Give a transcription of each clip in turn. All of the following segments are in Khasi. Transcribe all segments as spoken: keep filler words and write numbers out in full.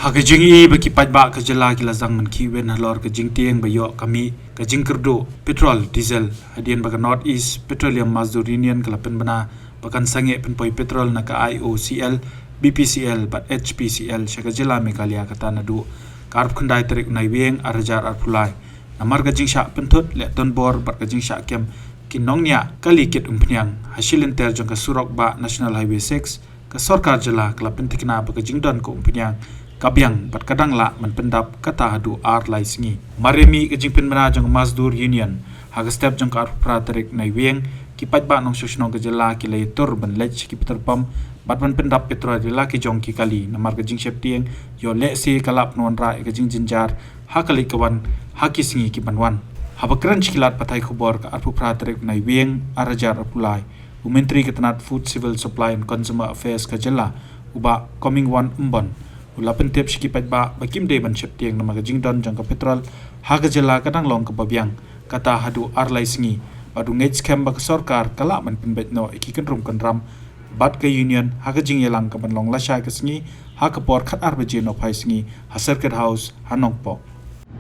Ha ka jingïohi ba ki paidbah ka jylla ki la sdang ban khih win halor ka jingtieng ba ïoh ka mih ka jingkyrduh petrol diesel, hadien ba ka North East Petroleum Mazdoor Union ka la pynbna ba kan sangeh pynpoi petrol na ka I O C L, B P C L bad H P C L sha ka jylla Meghalaya, kata naduh ka arphew khyndai tarik u Naiwieng ar hajar arphew lai. Namar ka jingshah pynthut leh donbor bad ka jingshah kem ki nongñiah kali kit umphniang ha shilynter jong ka surok bah National Highway six, ka sorkar jylla ka la pynthikna ba ka jingdon ka umphniang ka biang bad ka dang lah ban pyndap kata haduh ar lai sngi. Mar ïa mih ka jingpynbna jong ka Mazdoor Union ha ka step jong ka arphew phra tarik Naiwieng, ki paidbah nongshong shnong ka jylla ki la ïatur ban leit sha ki petrol pump bad ban pyndap petrol ïa la ki jong ki kali, namar ka jingsheptieng ïoh lehse ka lah ban wanrah ïa ka jingjynjar ha ka leit ka wan ha ki sngi ki ban wan. Haba kren sha ki lad pathai khubor ka arphew phra tarik Naiwieng ar hajar arphew lai, u Myntri ka tnat Food, Civil Supply and Consumer Affairs ka jylla, u Bah Comingone Ymbon, u la pyntip sha ki paidbah ba kim dei ban sheptieng namar ka jingdon jong ka petrol ha ka jylla ka dang long kaba biang, kata haduh ar lai sngi, bad u ngeit skhem ba ka sorkar ka lah ban pynbeit noh ïa ki kynrum kynram bad ka Union ha ka jingïalang ka ban long lashai ka sngi ha ka por khatar baje nohphai sngi ha Circuit House ha Nongpoh.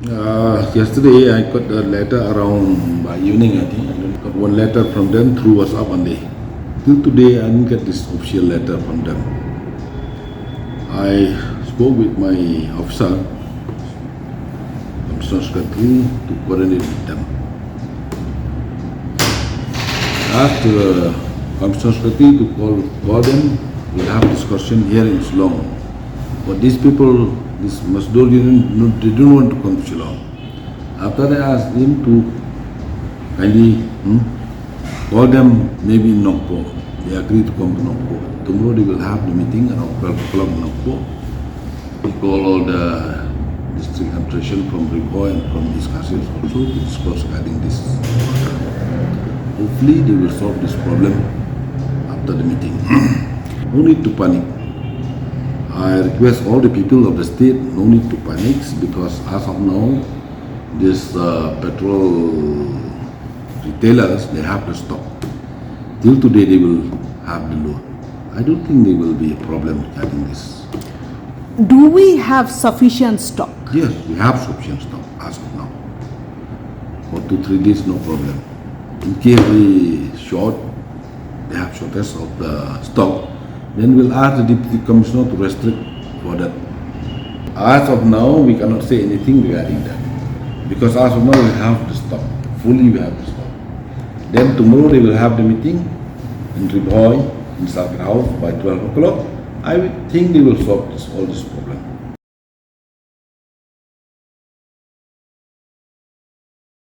Uh, yesterday I got a letter around by evening, I think. I got one letter from them through WhatsApp only. Till today, I didn't get this official letter from them. I spoke with my officer, Commissioner Secretary, to coordinate with them. Asked the Commissioner Secretary to call, call them. We'll have discussion here in Shillong. But these people, this Mazdoor Union, no, they don't want to come to Shillong. After I asked him to kindly, hmm, call them maybe in Nongpoh. They agreed to come to Nongpoh. Tomorrow they will have the meeting around twelve o'clock in Nongpoh. We call all the district administration from Ri Bhoi and from East Khasi Hills also to discuss regarding this matter. Hopefully they will solve this problem after the meeting. No need to panic. I request all the people of the state, no need to panic, because as of now, this uh, petrol retailers, they have the stock. Till today, they will have the load. I don't think there will be a problem regarding this. Do we have sufficient stock? Yes, we have sufficient stock as of now. For two, three days, no problem. In case they short, they have shortage of the stock, then we'll ask the deputy commissioner to restrict for that. As of now, we cannot say anything regarding that. Because as of now, we have the stock. Fully, we have the stock. Then tomorrow, they will have the meeting in Ri Bhoi, in Circuit House by twelve o'clock. I would think they will solve this, all this problem.